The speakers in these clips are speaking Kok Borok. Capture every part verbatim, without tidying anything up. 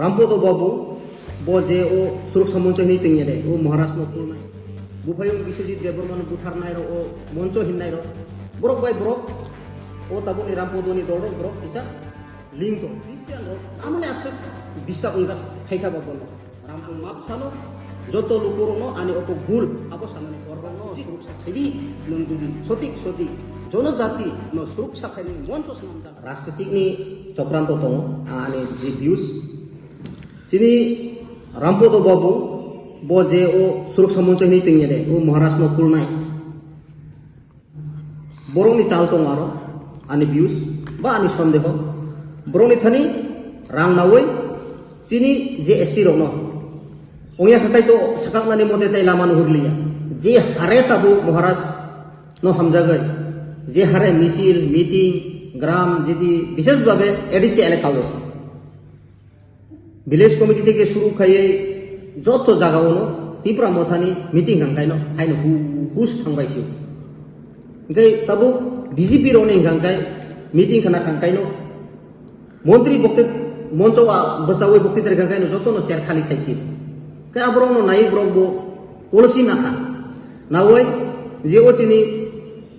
Rampodo Babu, bo je o Suruksa Moncho hinwi tongya de, o Maharaj no kulnai. Buphayung Biswajit Debbarma no butharnai ro, o Moncho hinnai ro. Borok bai borok, o tabukni Rampodo ni dol rok borok kisa link to. Christian rok, tamoni aswk disturb wngjak khaikha ba bono. Ram ang map sano, joto lukurokno ani oko bul, abo sanani borokno suruksa khaidi, nwng jodi sotik sotik, jonojati no suruksa khaini moncho swnamjak. Rajnitik ni chokranto tongo, ani je views. Chini Rampodo Babu, bo je o suruksa moncho hinwi tongya de, o Maharaj no kulnai. Borokni chal tongo aro, ani views ba ani sondeho. Borokni thani rang naui chini je S T rokno ongya khakai to swkaknani mote tai lama nuhurliya. Je hare tabuk Maharaj no hamjagwi, je hare misil, meeting, gram, jedi, bishesh bhabe A D C elaka o. Village committee theke suru khaiwi joto jagao no Tipra Mothani meeting hangkaino haino hu-, hus thangbai si. Hingke tabuk B J P rokni hingkangkai meeting khana khangkaino montri bokte moncho wa bwsawi bokte tere khangkaino jotono chair khali khaikhi. Khe aborokno naiwi borok bo policy nakha. Nawi je o chini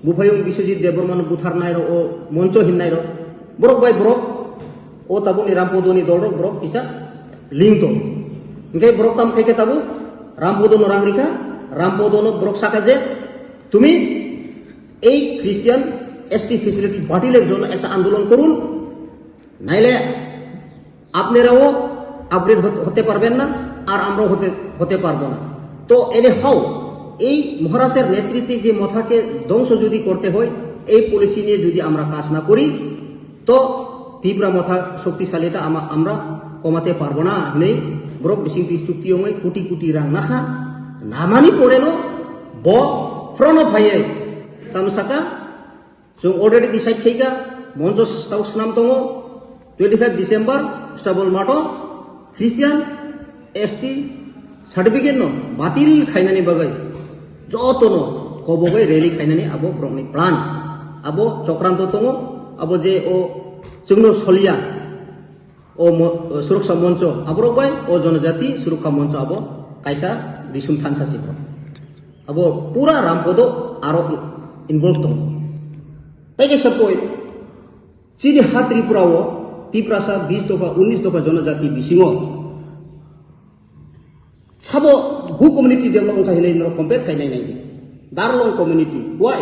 Buphayung Biswajit Debbarma no butharnai rok o moncho hinnai rok borok bai borok o tabukni Rampodoni dol rok borok kisa link tong. Hingke borok tam khaikhe tabuk Rampodono rang rikha, Rampodono borok saka je tumi ei Christian S T facility বাতিলের জন্য একটা আন্দোলন করুন। নাইলে আপনারাও আপগ্রেড হতে পারবেন না, আর আমরাও হতে হতে পারবো না। তো এনে হাউ এই মহারাজের নেতৃত্বে যে মথাকে ধ্বংস যদি করতে হয়, এই পলিসি নিয়ে যদি আমরা কাজ না করি, তো ত্রিপুরা মথা শক্তিশালীটা আমা- আমরা কমাতে পারবো না। নেই বরক বিসিং চুক্তি অময় কোটি কোটি রাং নাখা নামানি পরে নো ব ফ্রন্ট অফ হাইয়ে তামসাকা Chwng already decide khaikha, moncho tau swnam tongo, twenty five December, Stable Mato, Christian, S T certificate no batil khainani bagwi jotono kobogwi rally khainani abo borokni plan. Abo chokranto tongo, abo je o chwngno soliya, o mo-, o Suruksa Moncho, aborok bai o Jonojati Surukha Moncho abo kaisa risum thansa si. Abo pura Rampodo aro involve tongo. Tei kaisa point, chini ha Tripura o Tiprasa bis dopha, unis dopha Jonojati bisingo sabo bu community develop wngkha hinwi norok compare khainai nai di. Darlong community, why?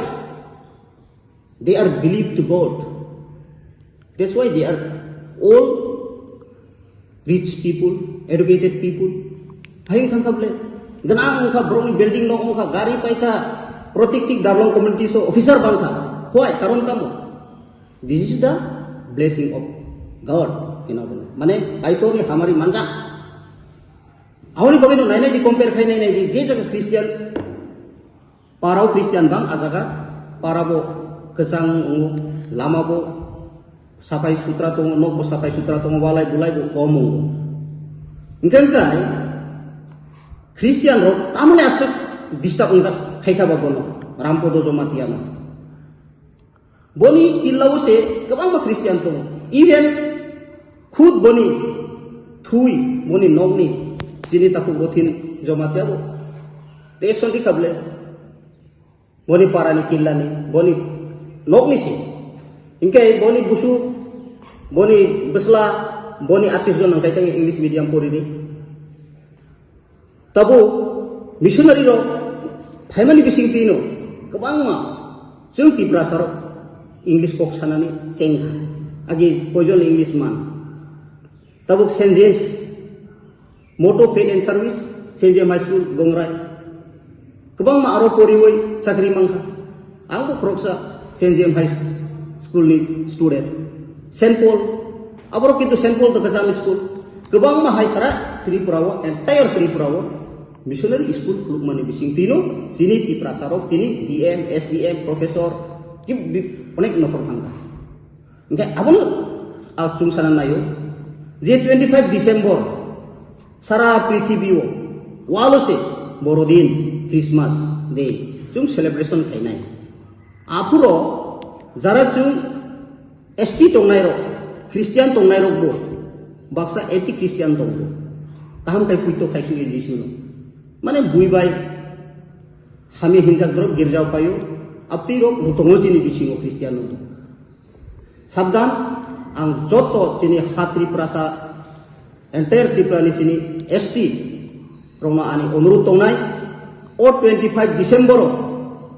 They are believed to God. That's why they are all rich people, educated people. Hai wngkha kha bole, gwnang wngkha, borokni building nok wngkha, gari paikha, protective Darlong community so officer bangkha. Why? Karon tamo? This is the blessing of God. Hino bole. Mane, Kaitorni hamari manjak. Aboni bagwi no nainai di, compare khai nainai di, je jaga Christian Parao Christian bang a jaga, para bo kwchang wngo, lama bo saphai sutra tongo, nok bo saphai sutra tongo, walai bulai bo kom wngo. Hingke hingkai Christian rok tamoni aswk disturb wngjak khaikha ba bono, Rampodo Jamatia no. Boni killao se kwbangma Christian tongo. Even khud boni thui, boni nokni chini takhuk bothin Jamatia bo reaction rikha bole. Boni parani killani, boni nokni se. Hingke boni busu, boni bwsla, boni artist jon nangkai tangi English medium porini. Tabuk missionary rok phaimani bising twi no kwbangma chwng Tiprasa rok English kok sanani chengkha. Agi koijon English man. Tabuk Saint James, Motto Faith and Service, Saint James High School, Gongrai. Kwbangma aro poriwi chakri mankha. Ang bo khoroksa Saint James High School ni student. Saint Paul, aborok kintu Saint Paul to kwcham school. Kwbangma hai sara Tripura o, entire Tripura o missionary school khulukmani bising tino chini Tiprasa rok tini D M, S D M, professor, ki bi-, onek nokhor thangkha. Hingke abono, ah, chwng sana naio je twenty five December sara prithibi o walo se Borodin, Christmas Day chwng celebration khainai. Aphuro jara chwng S T tongnai rok, Christian tongnai rok bo Baksa anti Christian tongo. Kaham khai puito khai suri Jisu no. Mane bui bai hamya hinjak drop girjao paio. Apti rok rutongo chini bisingo Christian no. Sabdan, ang joto chini ha Tripura sa, entire Tripura ni chini S T rokno ani onurut tongnai, o twenty five December o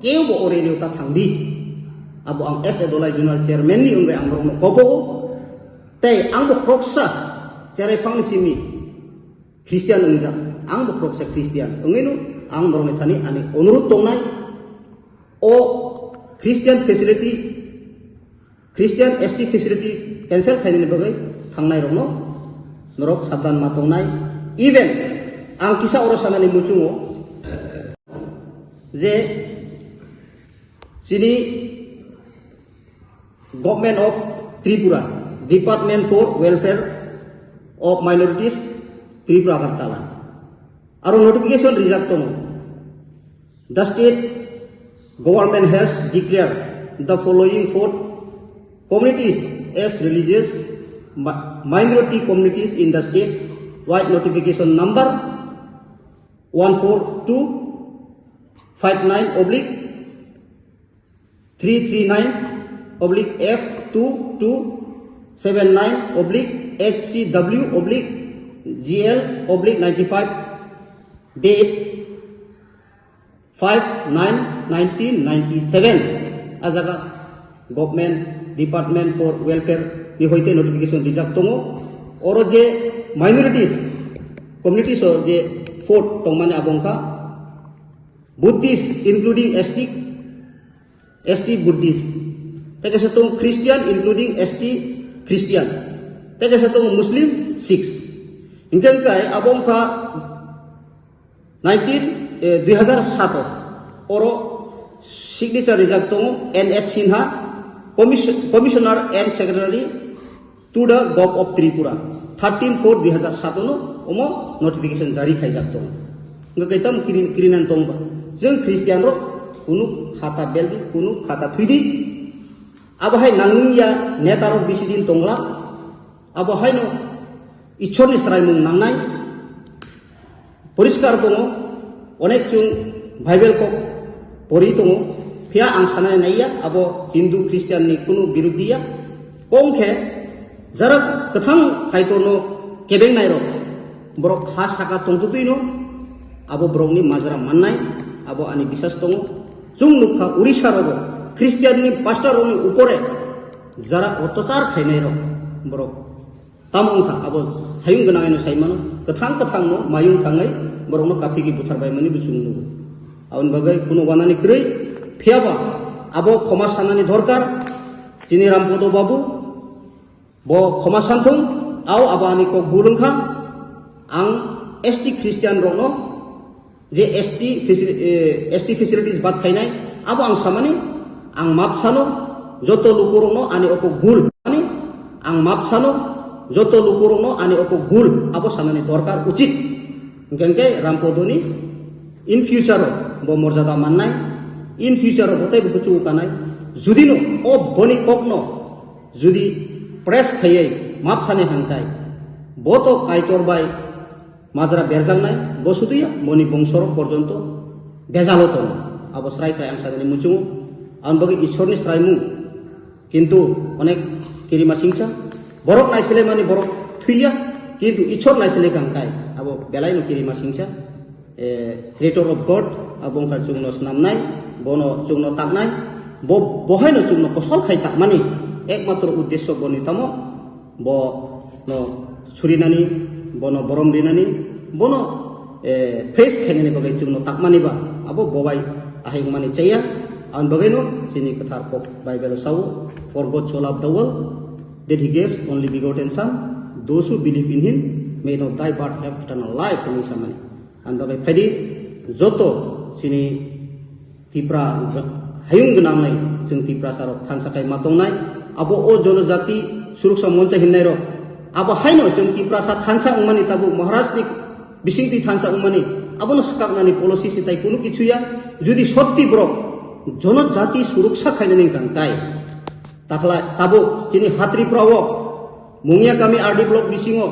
kebo o rally o ta thangdi. Abo ang as a Dholai Zonal Chairman ni wngwi ang borokno kobogo. Tei ang bo khoroksa cherai phangni simi Christian wngjak, ang bo khoroksa Christian wngwino ang borokni thani ani onurut tongnai. O Christian facility, Christian S T facility cancel khainani bagwi thangnai rokno norok sabdan ma tongnai. Even ang kisa oro sanani muchungo je chini Government of Tripura, Department for Welfare of Minorities, Tripura Agartala. Aro notification rijak tongo. The state government has declared the following four communities as religious mi-, minority communities in the state. Wide notification number one four two five nine oblique three three nine oblique F two two seven nine oblique H C W oblique G L oblique ninety five, date five nine nineteen ninety seven. A jaga Government Department for Welfare ni hoite notification rijak tongo. Oro je minorities communities o je vote tongmani abo wngkha Buddhist including S T, S T Buddhist. Tei kaisa tongo Christian including S T Christian. Tei kaisa tongo Muslim Sikhs. Hingke hingke abo wngkha nineteen, eh, dui hazar sato. Oro signature rijak tongo N S Sinha, Commis-, Commissioner and Secretary to the Gov of Tripura, thirteen four dui hazar sato no omo notification jari khaijak tongo. Wngkha kaitam kirin-, kirinan tongba. Jeng Christian rok kunu khata beldi, kunu khata thwidi. Abo hai nangya neta rok bisi din tongla. Abo haino Ishorni sraimung nangnai. Poriskar tongo, onek chwng Bible kok pori tongo, phiya ang sanai naiya, abo Hindu Christian ni kunu biruddhi ya. Kong khe, jara kwthang Kaitorno kebengnai rok, borok ha saka tongtwtwino, abo borokni majra mannai, abo ani bisas tongo. Chwng nukha Orissa rogo, Christian ni pastor rokni upore, jara ottachar khainai rok, borok. Tamo wngkha abo hayung gwnangino saimano, kwthang kwthangno mayung thangwi borokno kaphigwi butharbaimani bo chwng nugo. Aboni bagwi kuno wanani kwrwi, phiyaba abo khoma sanani dorkar, chini Rampodo babu, bo khoma santhung, ao abo ani kok bul wngkha, ang S T Christian rokno je S T faci-, eh, S T facilities bad khainai, abo ang samani, ang map sano, joto lukurokno ani oko bul ani, ang map sano, joto lukurokno ani oko bul, abo sanani dorkar uchit. Hingke hingke Rampodoni in future o bo morjada mannai, in future o bo teibo kuchugo kanai. Judino o boni kokno judi press khaiwi map sani hangkai, bo to Kaitor bai majra berjaknai, bo sudu ya, boni bongsorok porjonto bejalo tongo. Abo srai srai ang sanani muchungo. Aboni bagwi Ishorni sraimung kintu onek kirima singcha. Borok naisile mani borok thwiya, kintu Ishor naisile kangkai. Abo belaino kirima singcha. Eh, Creator of God, abo wngkha chwngno snamnai, bono chwngno taknai, bo, bohaino chwngno kosol khai takmani ekmatro uddesyo boni tamo, bono surinani, bono borom rinani, bono, eh, praise khainani bagwi chwngno takmani ba, abo bobai ahai wngmani chaya. Aboni bagwino chini kwthar kok Bible o sao, "For God so loved the world that he gave only begotten Son, those who believe in him may not die but have eternal life," hwnwi samani. Ang bagwi phaidi joto chini Tipra hayung gwnangnai chwng Tiprasa rok thansa kai ma tongnai. Abo o jonojati suruksa moncha hinnai rok. Abo haino chwng Tiprasa thansa wngmani tabuk Maharaj ni bisingtwi thansa wngmani. Abono swkaknani policy sitai kunu kichuya. Judi sotti borok jonojati suruksa khainani wngkha kai. Takhlai tabuk chini ha Tripura o Mungya kami R D block bisingo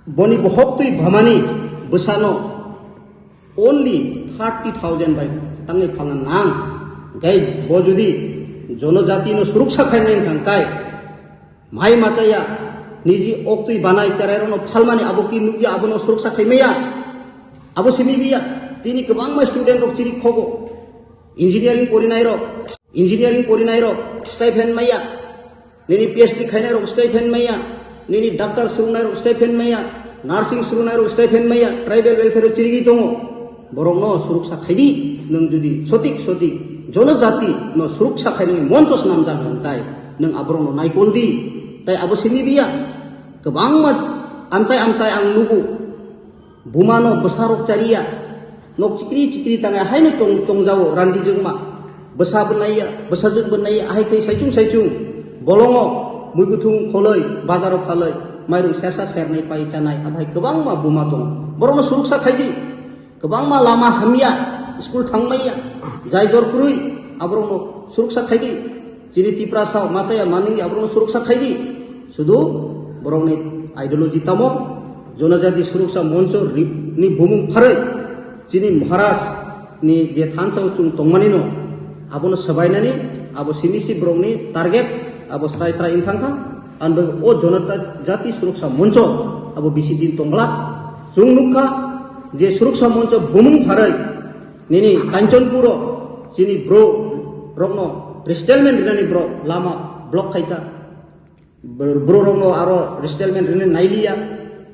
boni bohok twi bamani bwsano only thirty thousand bai tangwi phalna nang. Gai bo jodi jonojati no suruksa khainai wngkha kai, mai machaya niji oktwi banai cherairokno phalmani abo ki nukya abono suruksa khaimaya? Abo simi biya, tini kwbangma student rok chiri khogo, engineering porinai rok, engineering porinai rok stipend maya, nini P H D khainai rok stipend maya, nini doctor surungnai rok stipend maya, nursing surungnai rok stipend maya, tribal welfare o chirigwi tongo. Borokno suruksa khaidi, nwng jodi sotik sotik jonojati no suruksa khainani moncho swnamjak hwn tai, nwng aborokno naikol di. Tai abo simi biya, kwbangma amchai amchai ang nugo. Bumano bwsarok chariya, nok chikri chikri tangai haino chong-, chongjao randijwkma. Bwsa bo naiya, bwsajwk bo naiya, ahai khe saichung saichung bolongo muikwthwng kholoi, bazaro phaloi, mairung sersa sernai pai chanai, abai kwbangma buma tongo. Borokno suruksa khaidi. Kwbangma lama hamya, school thangmaya, jai jor kwrwi, aborokno suruksa khaidi. Chini Tiprasa machaya manwngya aborokno suruksa khaidi. Sudu borokni ideology tamo, Jonojati Suruksa Moncho ri-, ni bumung pharwi chini Maharaj ni je thansa o chwng tongmani no, abono swbainani, abo simi si borokni target, abo srai srai wng thangkha. Ang bai o Jonojati Suruksa Moncho abo bisi din tongla. Chwng nukha je Suruksa Moncho bumung pharwi nini Kanchanpuro chini bro rokno resettlement rinani bro lama block khaikha. Bro, bro rokno aro resettlement rinani nailiya,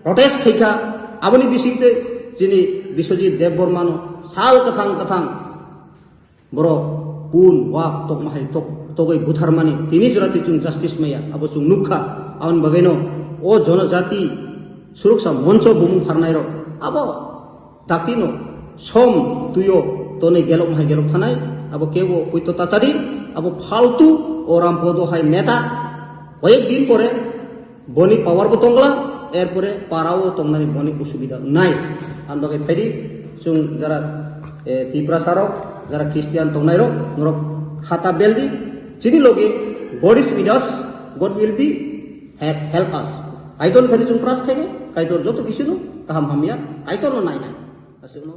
protest khaikha. Aboni bisingtwi chini Biswajit Debbarmano sal kwthang kwthang borok pun wak tokma hai tok-, togwi butharmani tini jora twi chwng justice maya, abo chwng nukha. Aboni bagwino o Jonojati Suruksa Moncho bumung pharnairok abo Dakti no som tuyo tonwi gelok hai gelok thanai, abo kebo puito tachadi, abo faltu o Rampodo hai neta, koyek din pore boni power bo tongla, erpore para o tongnani boni usubida nai. Ang bagwi phaidi, chwng jara, eh, Tiprasa rok, jara Christian tongnai rok, norok khata beldi, chini loge God is with us, God will be help, help us. Kaitor thani chwng pras khaide, Kaitor joto kisino kaham hamya, Kaitor no nainai. Aswkno